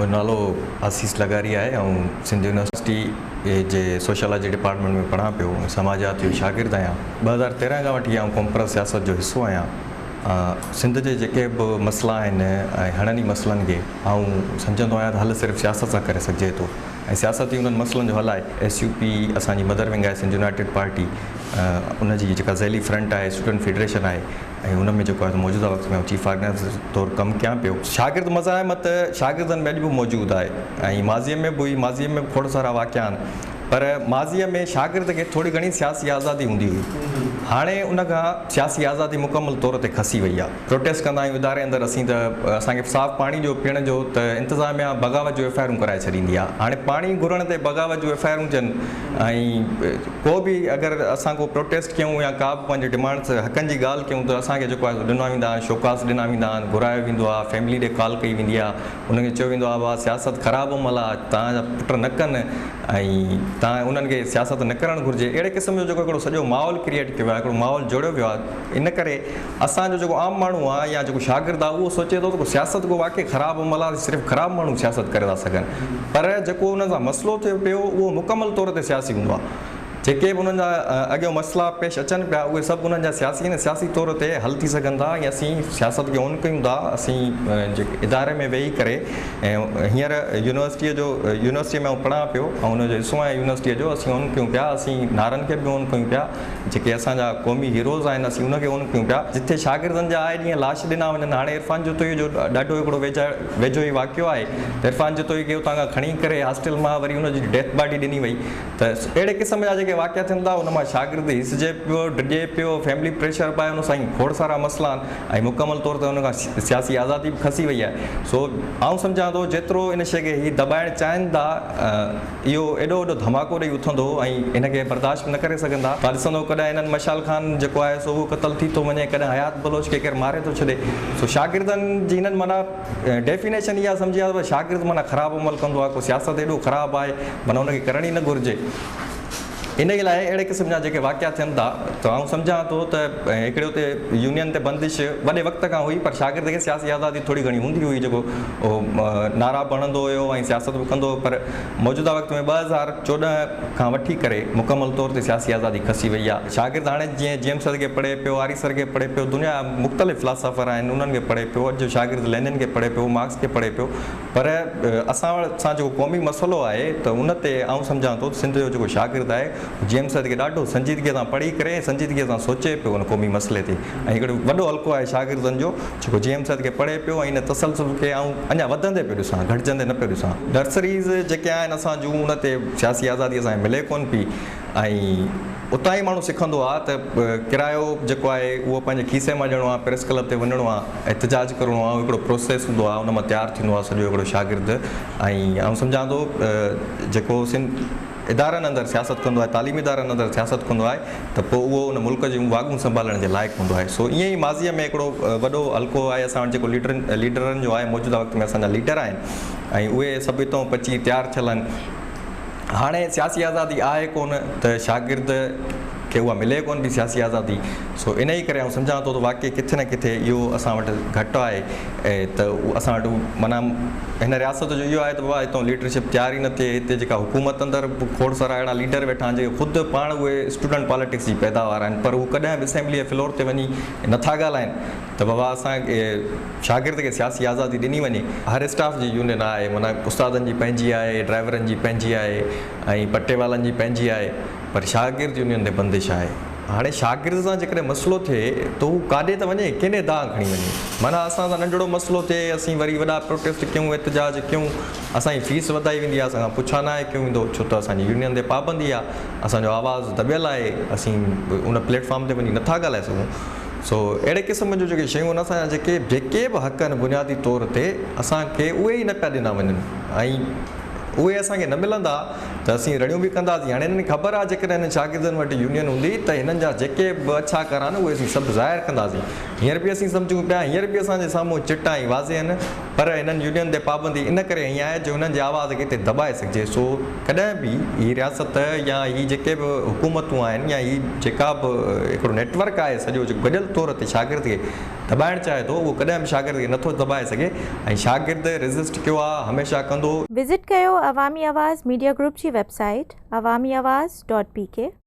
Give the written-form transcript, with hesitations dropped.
منهنجو نالو آسيس لغاري آهي آئون سنڌ يونيورسٽي جي سوشيالاجي ڊپارٽمينٽ ۾ پڙهان پيو ۽ سماجيات جو شاگرد آهيان. 2013 کان وٺي آئون قومپرست سياست جو حصو آهيان. سنڌ جي جيڪي به مسئلا آهن ۽ هڙن ئي مسئلن کي آئون سمجهندو آهيان ته حل صرف سياست سان ڪري سگهجي ٿو ۽ سياست ئي انهن مسئلن جو حل آهي. ايس يو پي اسان جي مدر ونگ آهي سنڌ يونائيٽيڊ پارٽي ان جي جيڪا ذيلي فرنٽ آهي اسٽوڊنٽ فيڊريشن آهي ۽ ان ۾ جيڪو آهي سو موجوده وقت ۾ آئون چيف آرگنائيزر طور ڪم ڪيان پيو. شاگرد مزاحمت شاگردن ۾ اڄ به موجود آهي ۽ ماضيء ۾ به هئي، ماضيء ۾ به کوڙ سارا واقعا آهن پر ماضيء ۾ شاگرد کي ٿوري گهڻي سياسي آزادي هوندي هئي، هاڻي ان کان سياسي آزادي مڪمل طور تي کسي وئي آهي. پروٽيسٽ ڪندا آهيون اداري اندر اسين ته اسان کي صاف پاڻي جو پيئڻ جو ته انتظاميا بغاوت جون ايف I آرون ڪرائي ڇڏيندي آهي، هاڻي پاڻي گهرڻ تي بغاوت جون ايف I آرون ٿين ۽ ڪو به اگر اسان ڪو پروٽيسٽ ڪيون يا ڪا به پنهنجي ڊمانڊس حقن جي ڳالهه ڪيون ته اسان کي جيڪو آهي سو ڏنا ويندا آهن، شوڪاز ڏنا ويندا آهن، گهرايو ويندو آهي، فيملي ڏي ڪال ڪئي ويندي آهي، انهن کي چيو ويندو آهي بابا سياست خراب عمل آهي، توهان جا پٽ نه ڪن ۽ توهان انهن کي سياست نه ڪرڻ گهرجي. اهڙي قسم جو جيڪو هڪڙو سڄو ماحول ڪريئيٽ ڪيو ويو آهي، هڪڙو ماحول جوڙيو ويو آهي، ان ڪري اسان جو جيڪو عام ماڻهو آهي يا جيڪو شاگرد آهي اهو سوچي ٿو ته سياست ڪو واقعي خراب عمل آهي، صرف خراب ماڻهو سياست ڪري ٿا سگهن، پر جيڪو انهن سان مسئلو ٿئي پيو اهو مڪمل طور تي سياسي هوندو آهي. جيڪي به انهن جا اڳيان مسئلا پيش اچن پيا اهي سڀ انهن جا سياسي آهن ۽ سياسي طور تي حل ٿي سگهن ٿا ۽ اسين سياست کي اون ڪيون ٿا. اسين جيڪي اداري ۾ ويهي ڪري ۽ هينئر يونيورسٽيء جو يونيورسٽيء ۾ آئون پڙهان پيو ۽ ان جو حصو آهيان يونيورسٽيء جو اسين اون ڪيون پيا اسين نعرن کي به اون ڪيون پيا جيڪي اسان جا قومي هيروز آهن اسين ان کي اون ڪيون پيا جتي شاگردن جا آئي ڏينهن لاش ڏنا وڃن هاڻي عرفان جتوئي جو ڏاڍو هڪڙو ويجهو ئي واقعو آهي ته عرفان جتوئي کي اتان کان کڻي ڪري هاسٽل مان وري ان جي ڊيٿ باڊي ڏني وئي ته اهڙي قسم جا جيڪي واقعا ٿين ٿا ان مان شاگرد هيسجي پيو، ڊڄي پيو، فيملي پريشر به آهي ان سان کوڙ سارا مسئلا آهن ۽ مڪمل طور تي ان کان سياسي آزادي به کسي وئي آهي سو آئون سمجهان ٿو جيترو ان شيء کي هي دٻائڻ چاهين ٿا اهو ايڏو وڏو ڌماڪو ڏئي اٿندو ۽ ان کي برداشت به نه ڪري سگهندا توهان ڏسندو ڪڏهن انهن مشال خان جيڪو آهي سو اهو قتل ٿي ٿو وڃي ڪڏهن حيات بلوچ کي ڪير ماري ٿو ڇڏي سو شاگردن جي هنن معنيٰ ڊيفينيشن اها سمجهي آهي ته شاگرد معنيٰ خراب عمل ڪندو آهي ڪو سياست ايڏو خراب آهي معنيٰ ان کي ڪرڻ ئي نه گهرجي. انهيء لاء اهڙي قسم جا جيڪي واقعا ٿين ٿا ته آئون سمجهان ٿو ته هڪڙي اتي يونين تي بندش وڏي وقت کان هئي پر شاگرد کي سياسي آزادي ٿوري گهڻي هوندي هئي جيڪو نعرا به هڻندو هيو ۽ سياست به ڪندو هو پر موجوده وقت ۾ 2014 کان وٺي ڪري مڪمل طور تي سياسي آزادي کسي وئي آهي. شاگرد هاڻي جيئن جيمس کي پڙهي پيو، آريسر کي پڙهي پيو، دنيا جا مختلف فلاسافر آهن انهن کي پڙهي پيو، اڄ جو شاگرد لينن کي پڙهي پيو، مارڪس کي پڙهي پيو پر اسان سان جيڪو قومي مسئلو آهي ته ان تي آئون سمجهان ٿو ته سنڌ جو جيڪو شاگرد آهي اهو جيمس سيد کي ڏاڍو سنجيدگيء سان پڙهي ڪري ۽ سنجيدگيء سان سوچي پيو ان قومي مسئلي تي ۽ هڪڙو وڏو حلقو آهي شاگردن جو جيڪو جيمس سيد کي پڙهي پيو ۽ ان تسلسل کي آئون اڃا وڌندي پيو ڏسان گهٽجندي نه پيو ڏسان. نرسريز جيڪي آهن اسان جون ان تي سياسي آزادي اسان کي ملي ڪونه پئي ۽ اتان ئي ماڻهو سکندو آهي ته ڪرايو جيڪو آهي اهو پنهنجي کيسي مان ڏيڻو آهي، پريس ڪلب تي وڃڻو آهي، احتجاج ڪرڻو آهي، اهو هڪڙو پروسيس هوندو آهي، ان مان تيار ٿيندو آهي سڄو هڪڙو شاگرد ۽ آئون سمجهان ٿو جيڪو سنڌ ادارن اندر سياست ڪندو آهي، تعليمي ادارن اندر سياست ڪندو آهي ته پوء اهو ان ملڪ جون واڳون سنڀالڻ جي لائق هوندو آهي. سو ائين ئي ماضيء ۾ هڪڙو وڏو حلقو آهي اسان وٽ جيڪو ليڊرن ليڊرن جو آهي، موجوده وقت ۾ اسان جا ليڊر آهن ۽ اهي سڀ اتان پچي تيار ٿيل آهن. هاڻي سياسي آزادي آهي ڪونه ته شاگرد کي اها ملي ڪونه ٿي سياسي آزادي سو انهي ڪري آئون سمجهان ٿو ته واقعي ڪٿي نه ڪٿي اهو اسان وٽ گهٽ آهي ته اسان وٽ معنيٰ هن رياست جو اهو آهي ته بابا هتان ليڊرشپ تيار ئي نه ٿئي هتي جيڪا حڪومت اندر به کوڙ سارا اهڙا ليڊر ويٺا آهن جيڪي خود پاڻ اهي اسٽوڊنٽ پاليٽڪس جي پيداوار آهن پر هو ڪڏهن به اسيمبلي جي فلور تي وڃي نٿا ڳالهائن ته بابا اسان کي شاگرد کي سياسي آزادي ڏني وڃي. هر اسٽاف جي يونين آهي معنيٰ استادن جي پنهنجي آهي، ڊرائيورن جي پنهنجي آهي ۽ پٽيوالن جي پنهنجي آهي پر شاگرد يونين تي بندش آهي. هاڻي شاگرد سان جيڪڏهن مسئلو ٿئي ته هو ڪاڏي ته وڃي ڪيڏي دانهن کڻي وڃي. معنيٰ اسان سان ننڍڙو مسئلو ٿئي اسين وري وڏا پروٽيسٽ ڪيون احتجاج ڪيون اسان جي فيس وڌائي ويندي آهي اسان کان پڇا ناهي ڪيو ويندو ڇو ته اسان جي يونين تي پابندي آهي اسان جو آواز دٻيل آهي اسين ان پليٽ فارم تي وڃي نٿا ڳالهائي سگهون. سو اهڙي قسم جون جيڪي شيون آهن اسان جا جيڪي جيڪي به حق آهن بنيادي طور تي اسان کي اهي ئي نه پيا ڏنا وڃن ۽ اهي اسان کي نه ملندا ته اسين رڙيون به ڪنداسين هاڻي هنن کي خبر آهي جيڪڏهن هنن شاگردن وٽ يونين هوندي ته هنن جا جيڪي به اڇا ڪارا آهن اهي اسين سڀ ظاهر ڪنداسين هينئر به اسين سمجهون پيا هينئر به اسان جي سامهون چٽا ۽ واضح آهن. پر هنن يونين تي پابندي ان ڪري هنئي آهي جو هنن جي آواز کي هتي دٻائي سگهجي. سو ڪڏهن به هي رياست يا هي جيڪي به حڪومتون آهن يا هي جيڪا به هڪڙو نيٽ ورڪ آهي سڄو جيڪو گڏيل طور تي شاگرد کي دٻائڻ چاهي ٿو اهو ڪڏهن به شاگرد کي نٿو دٻائي سگهي ۽ شاگرد ريزسٽ ڪيو آهي هميشه ڪندو. وزٽ ڪيو عوامي آواز ميڊيا گروپ جي website Awami Awaz dot P K.